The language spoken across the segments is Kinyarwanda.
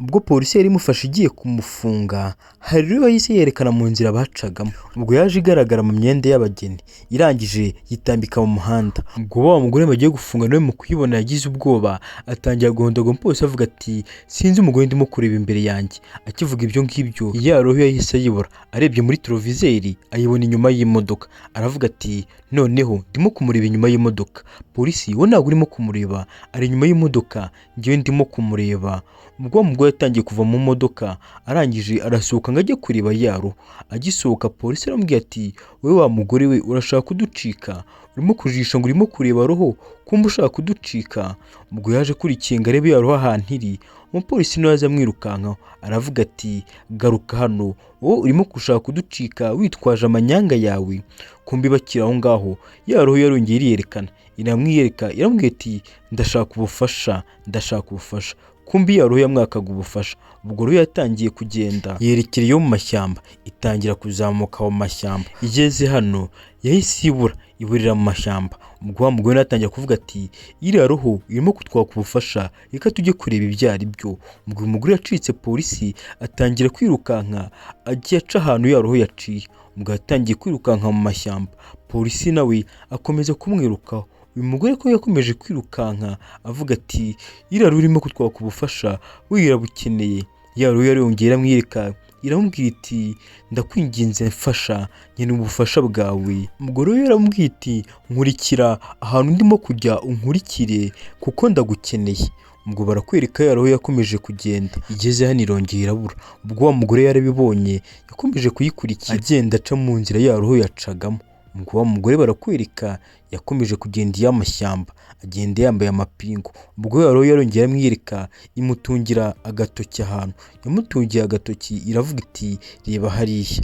Ubwo polisi yari imufashe igiye kumufunga, hari rero yahise yerekana mu nzira bacagamo. Ubwo yaje igaragara mu myenda y'abageni, irangije yitambika mu muhanda. Ubwo wa mugore bagiye gufunga nawe mu kuyibona yagize ubwoba, atangira guhondagura umupolisi avuga ati: "Sinzi umugore ndimo kureba imbere yanjye." Akivuga ibyo ngibyo, ya roho yahise ayibura. Arebye muri rétroviseur ayibona inyuma y'imodoka, aravuga ati: "Noneho ndimo kumureba inyuma y'imodoka." Polisi: "We ntabwo urimo kumureba, ari inyuma y'imodoka, njyewe ndimo kumureba." Ubwo wa mugore yatangiye kuva mu modoka, arangije arasohoka ngo ajye kureba ya roho. Agisohoka, polisi aramubwira ati: "Wowe wa mugore we, urashaka kuducika? Urimo kujisha ngo urimo kureba roho, kumva ushaka kuducika." Ubwo yaje kurikinga arebe ya roho ahantu iri, umupolisi nawe aza amwirukankaho, aravuga ati: "Garuka hano, wowe urimo gushaka kuducika witwaje amanyanga yawe." Kumbi bakiri aho ngaho, ya roho yarongeye iriyerekana, iramwiyereka, iramubwira iti: "Ndashaka ubufasha, ndashaka ubufasha." Kumbi ya roho yamwakaga ubufasha. Ubwo roho yatangiye kugenda yerekera iyo mu mashyamba, itangira kuzamuka mu mashyamba. Igeze hano yahise ibura, iburira mu mashyamba. Ubwo wa mugore nawe atangira kuvuga ati: "Iriya roho irimo kutwaka ubufasha, reka tujye kureba ibyo ari byo." Ubwo uyu mugore yacitse polisi, atangira kwirukanka agiye aca ahantu ya roho yaciye. Ubwo yatangiye kwirukanka mu mashyamba, polisi nawe akomeza kumwirukaho. Uyu mugore ko yakomeje kwirukanka avuga ati: "Iriya roho irimo kutwaka ubufasha, we irabukeneye." Ya roho yarongeye iramwiyereka, iramubwira iti: "Ndakwinginze mfasha, nkeneye ubufasha bwawe." Ubwo rero yaramubwiye iti: "Nkurikira ahantu ndimo kujya, unkurikire kuko ndagukeneye." Ubwo barakwereka ya roho yakomeje kugenda, igeze hano irongera irabura. Ubwo wa mugore yarabibonye, yakomeje kuyikurikira agenda aca mu nzira ya roho yacagamo. Ubwo wa mugore barakwereka yakomeje kugenda iy'amashyamba, agenda yambaye amapingu. Ubwo ya roho yarongeye aramwiyereka, imutungira agatoki ahantu yamutungiye agatoki, iravuga iti: "Reba hariya."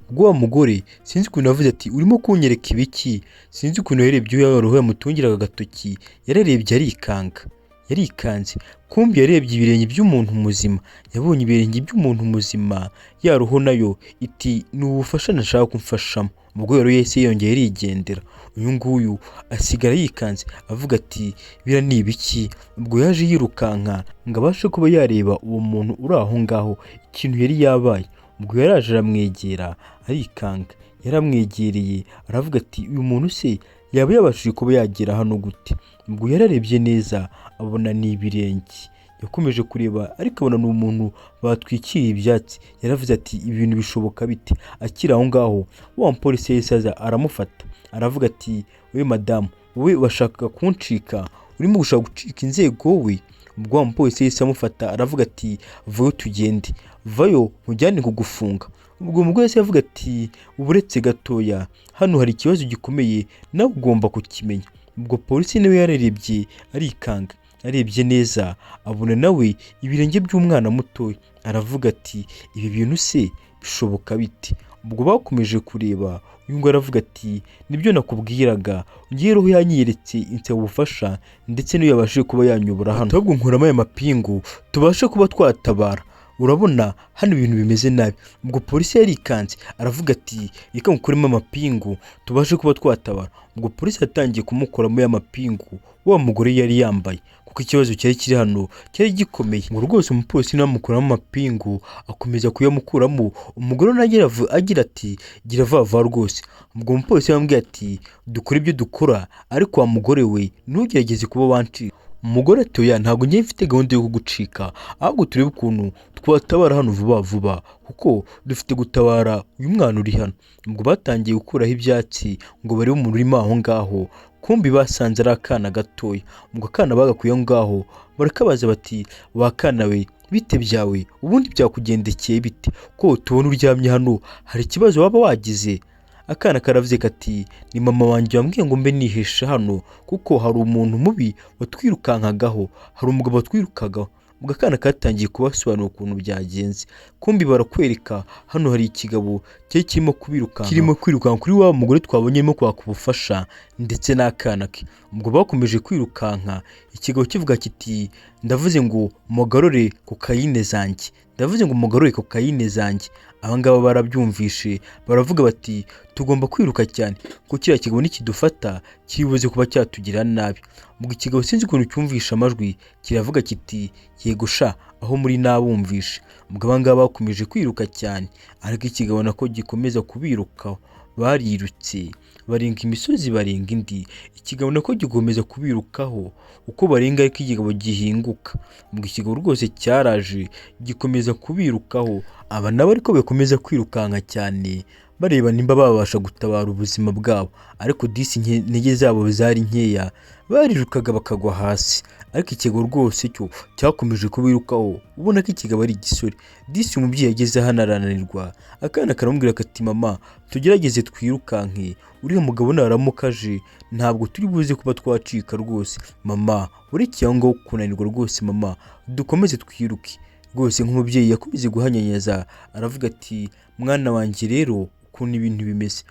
Ubwo wa mugore sinzi ukuntu yavuze ati: "Urimo kunyereka ibiki?" Sinzi ukuntu yarebye iyo roho yamutungiraga agatoki, yararebye arikanga, yarikanze. Kumbi yarebye ibirenge by'umuntu muzima, yabonye ibirenge by'umuntu muzima. Ya roho nayo iti: "Ni ubufasha nashaka kumfashamo." Ubwo rero yahise yongera irigendera, uyu nguyu asigara yikanze avuga ati: "Biriya ni ibiki?" Ubwo yaje yirukanka ngo abashe kuba yareba uwo muntu uri aho ngaho ikintu yari yabaye. Ubwo yaraje aramwegera, arikanga. Yaramwegereye aravuga ati: "Uyu muntu se yaba yabashije kuba yagera hano gute?" Ubwo yararebye neza abona ni ibirenge. Yakomeje kureba ariko abona ni umuntu batwikiriye ibyatsi. Yaravuze ati: "Ibintu bishoboka bite?" Akiri aho ngaho, wa mupolisi yahise aza aramufata, aravuga ati: "We madamu, wowe washakaga kuncika, urimo gushaka gucika inzego we." Ubwo wa mupolisi yahise amufata, aravuga ati: "Vayo tugende, vayo nkujyane kugufunga." Ubwo umugore yahise avuga ati: "Uburetse gatoya, hano hari ikibazo gikomeye, nawe ugomba kukimenya." Ubwo polisi nawe yararebye arikanga, arebye neza abona nawe ibirenge by'umwana mutoya, aravuga ati: "Ibi bintu se bishoboka bite?" Ubwo bakomeje kureba, uyu nguyu aravuga ati: "Nibyo nakubwiraga, ngewe roho yanyiyeretse insaba ubufasha, ndetse niyo yabashije kuba yanyobora hano. Ahubwo nkuramo aya mapingu tubashe kuba twatabara, urabona hano ibintu bimeze nabi." Ubwo polisi yarikanze, aravuga ati: "Reka ngukuremo amapingu tubashe kuba twatabara." Ubwo polisi yatangiye kumukoramo ya mapingu wa mugore yari yambaye, kuko ikibazo cyari kiri hano cyari gikomeye. Ngo rwose umupolisi nawe amukuramo amapingu, akomeza kuyamukuramo. Umugore nawe agira ati: "Gira vuba vuba rwose." Ubwo umupolisi yamubwiye ati: "Dukora ibyo dukora, ariko wa mugore we ntugerageze kuba wancika." Umugore ati: "Oya, ntabwo ngiye mfite gahunda yo kugucika, ahubwo turebe ukuntu twatabara hano vuba vuba, kuko dufite gutabara uyu mwana uri hano." Ubwo batangiye gukuraho ibyatsi ngo barebe umuntu urimo aho ngaho. Kumbi basanze ari akana gatoya. Ubwo akana bagakuye aho ngaho, barakabaza bati: "Wa kana we, bite byawe? Ubundi byakugendekeye bite ko tubona uryamye hano? Hari ikibazo waba wagize?" Akana karavuze kati: "Ni mama wanjye wambwiye ngo mbe nihishe hano, kuko hari umuntu mubi watwirukankagaho, hari umugabo watwirukagaho." Ubwo akana katangiye kubasobanurira ukuntu byagenze. Kumbi barakwereka hano hari ikigabo cyari kirimo kubirukanka, kirimo kwirukanka kuri wa mugore twabonye arimo kwaka ubufasha ndetse n'akana ke. Ubwo bakomeje kwirukanka, ikigabo kivuga kiti: Ndavuze ngo mugarure kokayine zanjye, ndavuze ngo mugarure kokayine zanjye. Abangaba barabyumvishe, baravuga bati tugomba kwiruka cyane kuko kiriya kigabo nikidufata kiri buze kuba cyatugira nabi. Ubwo ikigabo sinzi ukuntu cyumvishe amajwi, kiravuga kiti yego sha, aho muri nabumvishe. Ubwo abangaba bakomeje kwiruka cyane, ariko ikigabo nako gikomeza kubirukaho. Barirutse barenga imisozi, barenga indi, ikigabo nako gikomeza kubirukaho. Uko barenga ariko ikigabo gihinguka. Ubwo ikigabo rwose cyaraje gikomeza kubirukaho, aba nabo ariko bakomeza kwirukanka cyane bareba nimba babasha gutabara ubuzima bwabo, ariko disi intege zabo zari nkeya, barirukaga bakagwa hasi. Ariko ikigabo rwose cyo cyakomeje kubirukaho, ubona ko ikigabo ari igisore. Disi umubyeyi yageze hano arananirwa, akana karamubwira kati mama tugerageze twirukanke, uriya mugabo naramuka aje ntabwo turi buze kuba twacika rwose. Mama urekeye aho ngaho kunanirwa rwose, mama dukomeze twiruke rwose. Nk'umubyeyi yakomeje guhanyanyaza, aravuga ati mwana wanjye rero ukuntu ibintu bimeze,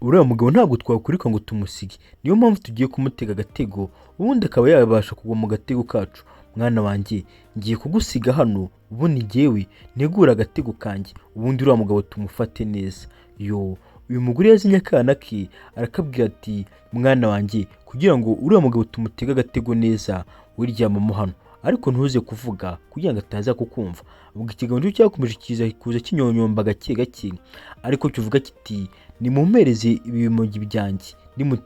uriya mugabo ntabwo twakwirika ngo tumusige, niyo mpamvu tugiye kumutega agatego ubundi akaba yabasha kugwa mu gatego kacu. Mwana wanjye ngiye kugusiga hano, ubundi njyewe ntegure agatego kanjye, ubundi uriya mugabo tumufate neza. Yo, uyu mugore yazinye akana ke arakabwira ati mwana wanjye kugira ngo uriya mugabo tumutege agatego neza, wiryamamo hano ariko ntuze kuvuga kugira ngo ataza kukumva. Ubwo ikigabo nicyo cyakomeje kiza kuza kinyonyomba gake gake, ariko kivuga kiti nimumpereze ibimogi byanjye,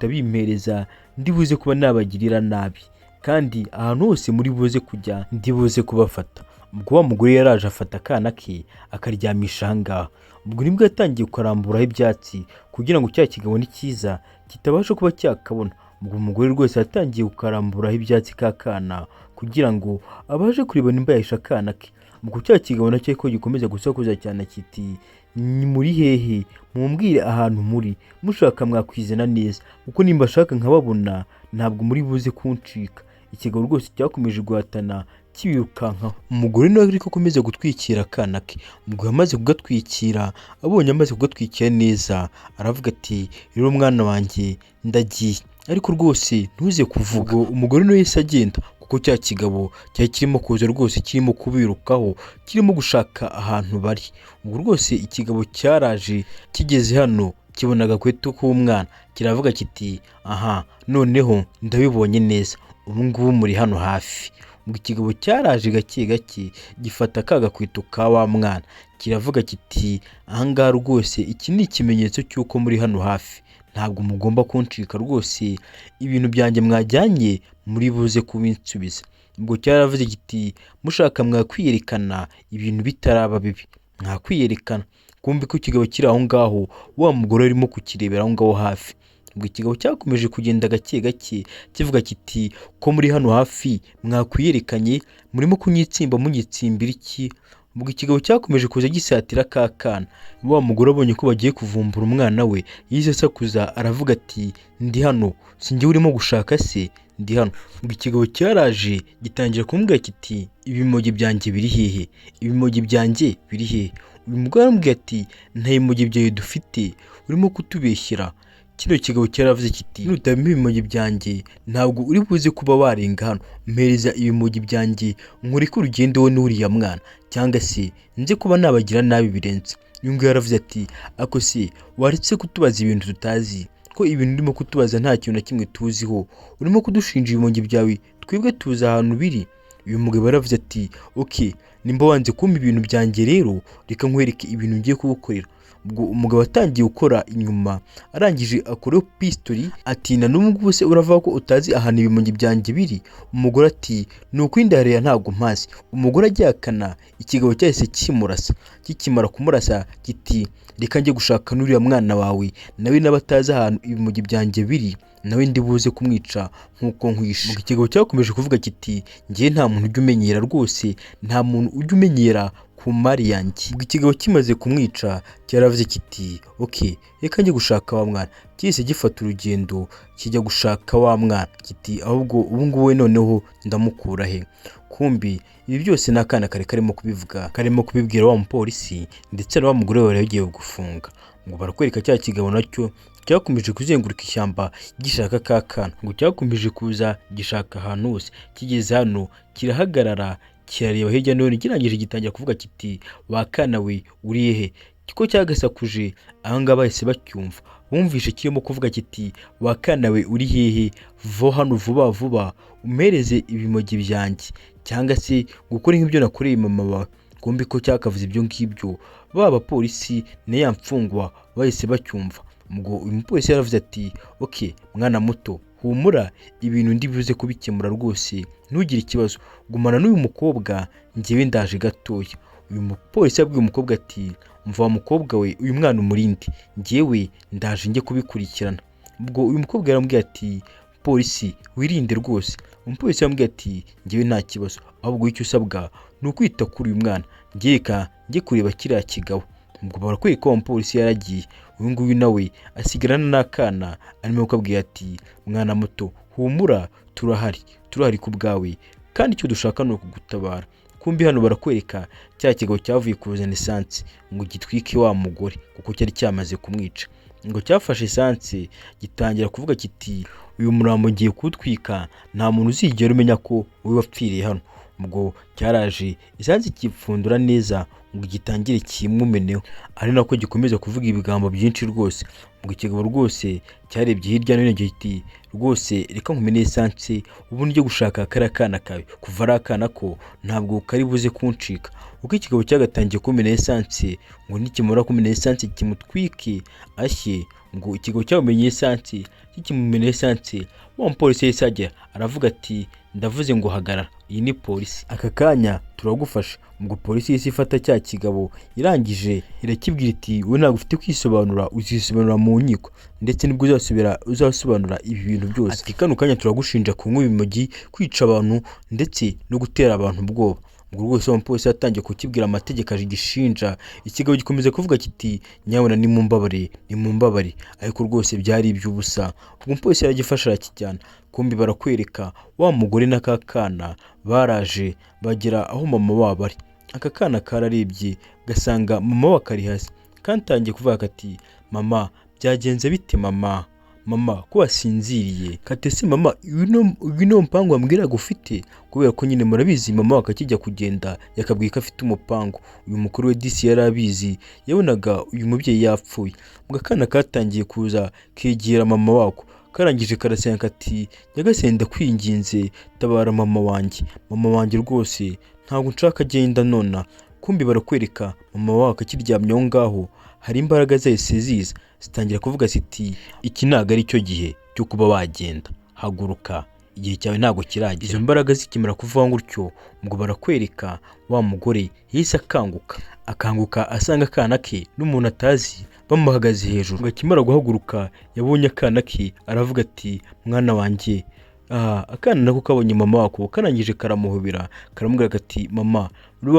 nimutabimpereza ndibuze kuba nabagirira nabi, kandi ahantu hose muri buze kujya ndibuze kubafata. Ubwo wa mugore yaraje afata akana ke akaryamisha aha ngaha. Ubwo nibwo yatangiye kukaramburaho ibyatsi kugira ngo cya kigabo nikiza kitabasha kuba cyakabona. Ubwo umugore rwose yatangiye kukaramburaho ibyatsi k'akana kugira ngo abashe kureba nimba yahisha akana ke. Ubwo cya kigabo nacyo ariko gikomeza gusakuza cyane kiti muri hehe, mumbwire ahantu muri, mushaka mwakwizana neza kuko nimba ashaka nkababona ntabwo muri buze kuncika. Ikigabo rwose cyakomeje guhatana kibirukankaho. Umugore nawe ariko akomeza gutwikira akana ke. Ubwo yamaze kugatwikira, abonye amaze kugatwikira neza, aravuga ati rero mwana wanjye ndagiye, ariko rwose ntuze kuvuga. Umugore nawe yahise agenda kuko cya kigabo cyari kirimo kuza rwose kirimo kubirukaho, kirimo gushaka ahantu bari. Ubwo rwose ikigabo cyaraje kigeze hano kibona agakweto k'umwana, kiravuga kiti aha noneho ndabibonye neza, ubu ngubu muri hano hafi. Ubwo ikigabo cyaraje gake gake gifata ka gakweto ka wa mwana, kiravuga kiti aha ngaha rwose iki ni ikimenyetso cy'uko muri hano hafi, ntabwo mugomba kuncika rwose, ibintu byanjye mwajyanye muri buze kubinsubiza. Ubwo cyaravuze kiti mushaka mwakwiyerekana ibintu bitaraba bibi, mwakwiyerekana. Kumbi ko ikigabo kiri aho ngaho, wa mugore arimo kukirebera aho ngaho hafi. Ubwo ikigabo cyakomeje kugenda gake gake kivuga kiti ko muri hano hafi mwakwiyerekanye, murimo kunyitsimba munyitsimbira iki? Ubwo ikigabo cyakomeje kuza gisatira ka kana. Wa mugore abonye ko bagiye kuvumbura umwana we, yahise asakuza aravuga ati ndi hano, si njye urimo gushaka se, ndi hano. Ubwo ikigabo cyaraje gitangira kumubwira kiti ibimogi byanjye biri hehe, ibimogi byanjye biri hehe? Uyu mugore aramubwira ati nta bimogi byawe dufite, urimo kutubeshyera. Kino kigabo cyaravuze kiti nutampa ibimogi byanjye ntabwo uri buze kuba warenga hano, mpereza ibimogi byanjye nkureke urugendo wowe n'uriya mwana, cyangwa se nze kuba nabagira nabi birenze. Uyu nguyu yaravuze ati ako se waretse kutubaza ibintu tutazi, ko ibintu urimo kutubaza nta kintu na kimwe tuziho, urimo kudushinja ibimogi byawe twebwe tuzi ahantu biri. Uyu mugabo yaravuze ati ok nimba wanze kumpa ibintu byanjye rero reka nkwereke ibintu ngiye kugukorera. Ubwo umugabo atangiye gukora inyuma, arangije akuraho pistori ati na n'ubu ngubu se uravuga ko utazi ahantu ibimogi byanjye biri? Umugore ati ni ukwindarira ntabwo mpazi. Umugore agihakana ikigabo cyahise kimurasa, kikimara kumurasa kiti reka njye gushaka n'uriya mwana wawe nawe n'aba atazi ahantu ibimogi byanjye biri, nawe ndi buze kumwica nk'uko nkwishe. Ubwo ikigabo cyakomeje kuvuga kiti njye nta muntu ujya umenyera rwose, nta muntu ujya umenyera ku mari yanjye. Ubwo ikigabo kimaze kumwica cyaravuze kiti ok reka njye gushaka wa mwana. Cyahise gifata urugendo kijya gushaka wa mwana kiti ahubwo ubu ngubu we noneho ndamukura he? Kumbi ibi byose ni akana kari karimo kubivuga, karimo kubibwira wa mupolisi ndetse na wa mugore we bari bagiye gufunga. Ngo barakwereka cya kigabo nacyo cyakomeje kuzenguruka ishyamba gishaka ka kana. Ngo cyakomeje kuza gishaka ahantu hose, kigeze hano kirahagarara, kirareba hirya no hino, kirangije gitangira kuvuga kiti: "Wa kana we, uri hehe?" Ko cyagasakuje, ahangaha bahise bacyumva, bumvishe kirimo kuvuga kiti: "Wa kana we, uri hehe? Va hano vuba vuba, umpereze ibimogi byanjye cyangwa se gukora nk'ibyo nakoreye mama wawe." Kumbi ko cyakavuze ibyo ngibyo, ba bapolisi na ya mfungwa bahise bacyumva. Ubwo uyu mupolisi yaravuze ati: "Ok mwana muto, humura, ibintu ndi buze kubikemura rwose, ntugire ikibazo, gumana n'uyu mukobwa, njyewe ndaje gatoya." Uyu mupolisi yabwiye umukobwa ati: "Mva wa mukobwa we, uyu mwana umurinde, njyewe ndaje njye kubikurikirana." Ubwo uyu mukobwa yaramubwiye ati: "Polisi, wirinde rwose." Umupolisi yamubwiye ati: "Njyewe nta kibazo, ahubwo icyo usabwa ni ukwita kuri uyu mwana, njye reka njye kureba kiriya kigabo." Ubwo barakwereka wa mupolisi yaragiye, uyu nguyu nawe asigarana n'akana, arimo kukabwira ati: "Mwana muto, humura, turahari, turahari ku bwawe, kandi icyo dushaka ni ukugutabara." Kumbi hano barakwereka cya kigabo cyavuye kuzana esanse ngo gitwike wa mugore kuko cyari cyamaze kumwica. Ngo cyafashe esanse gitangira kuvuga kiti: "Uyu murambo ngiye kuwutwika, nta muntu uzigera umenya ko wowe wapfiriye hano." Ubwo cyaraje, esanse kipfundura neza ngo gitangire kimumeneho, ari nako gikomeza kuvuga ibigambo byinshi rwose. Ubwo ikigabo rwose cyarebye hirya no hino kiti: "Rwose reka nkumene esanse, ubu njye gushaka kariya kana kawe, kuva ari akana ko ntabwo kari buze kuncika." Uko ikigabo cyagatangiye kumena esanse, ngo nikimara kumena esanse kimutwike ashye. Ngo ikigabo cyamumenye esanse, kikimumena esanse, wa mupolisi yahise ajya aravuga ati: "Ndavuze ngo hagarara, iyi ni polisi, aka kanya turagufasha." Ubwo polisi yahise ifata cya kigabo, irangije irakibwira iti: "Wowe ntabwo ufite kwisobanura, uzisobanura mu nkiko, ndetse nibwo uzasubira uzasobanura ibi bintu byose." Ati: "Kano kanya turagushinja kunywa ibimogi, kwica abantu ndetse no gutera abantu ubwoba." Ubwo rwose uwo mupolisi yatangiye kukibwira amategeko agishinja. Ikigabo gikomeza kuvuga kiti: "Nyabuna nimumbabare, nimumbabare," ariko rwose byari iby'ubusa. Ubwo umupolisi yaragifashe arakijyana. Kumbi barakwereka wa mugore n'aka kana baraje bagera aho mama wabo ari. Aka kana kararebye gasanga mama we kari hasi, katangiye kuvuga kati: "Mama, byagenze bite? Mama, mama, ko wasinziriye?" Kati: "Ese mama, uyu ni umupangu wambwiraga ufite?" Kubera ko nyine murabizi, mama akakijya kugenda yakabwiye ko afite umupangu. Uyu mukuru we disi yari abizi, yabonaga uyu mubyeyi yapfuye. Ubwo akana katangiye kuza kegera mama wako, karangije karasenga kati: "Nyagasani, ndakwinginze, tabara mama wanjye, mama wanjye rwose ntabwo nshaka agenda nona." Kumbi barakwereka mama wako akiryamye aho ngaho, hari imbaraga zahise ziza zitangira kuvuga ziti: "Iki ntabwo ari cyo gihe cyo kuba wagenda, haguruka, igihe cyawe ntabwo kiragera." Izo mbaraga zikimara kuvuga gutyo, ngo barakwereka wa mugore yahise akanguka, akanguka asanga akana ke n'umuntu atazi bamuhagaze hejuru. Ngo akimara guhaguruka yabonye akana ke, aravuga ati: "Mwana wanjye." Aha akana nako kabonye mama wako, karangije karamuhobera, karamubwira kati: "Mama, uri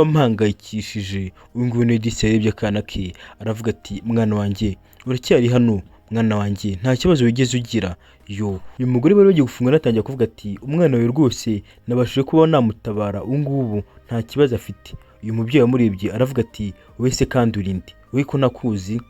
wampangayikishije." Uyu nguyu ni disi yarebye akana ke aravuga ati: "Mwana wanjye, uracyari hano, mwana wanjye, nta kibazo wigeze ugira." Yo, uyu mugore bari bagiye gufunga atangira kuvuga ati: "Umwana wawe rwose nabashije kuba namutabara, ubu ngubu nta kibazo afite." Uyu mubyeyi wamurebye aravuga ati: "Wowe se kandi uri nde? Wowe ko nakuzi?"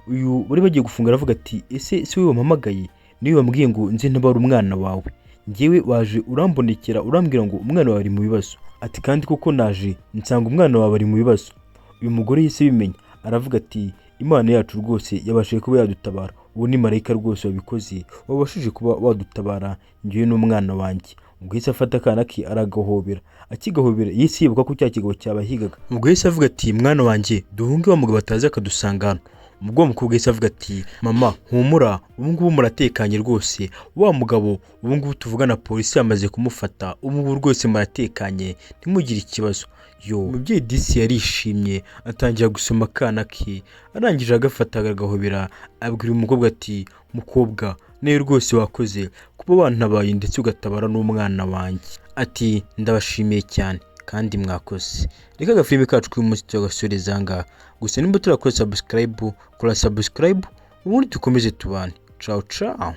Uyu bari bagiye gufunga aravuga ati: "Ese si wowe wampamagaye? Niwe wambwiye ngo nze ntabare umwana wawe? Njyewe waje urambonekera, urambwira ngo umwana wawe ari mu bibazo." Ati: "Kandi koko naje nsanga umwana wawe ari mu bibazo." Uyu mugore yahise abimenya, aravuga ati: "Imana yacu rwose yabashije kuba yadutabara, ubu ni marayika rwose wabikoze, wabashije kuba wadutabara njyewe n'umwana wanjye." Ubwo yahise afata akana ke aragahobera, akigahobera yahise yibuka ko cya kigabo cyabahigaga. Ubwo yahise avuga ati: "Mwana wanjye, duhunge wa mugabo ataza akadusanga hano." Ubwo uwo mukobwa yahise avuga ati: "Mama, humura, ubu ngubu muratekanye rwose, wa mugabo ubu ngubu tuvugana polisi yamaze kumufata, ubu ngubu rwose muratekanye, ntimugire ikibazo." Yo, umubyeyi disi yarishimye, atangira gusoma akana ke, arangije agafata agahobera, abwira umukobwa ati: "Mukobwa, nawe rwose wakoze kuba wantabaye ndetse ugatabara n'umwana wanjye." Ati: "Ndabashimiye cyane kandi mwakoze." Reka agafilime kacu k'uyu munsi tugasoreza aha ngaha. Gusa nimba turakora subscribe, kora subscribe, ubundi dukomeze tubane. Ciao ciao.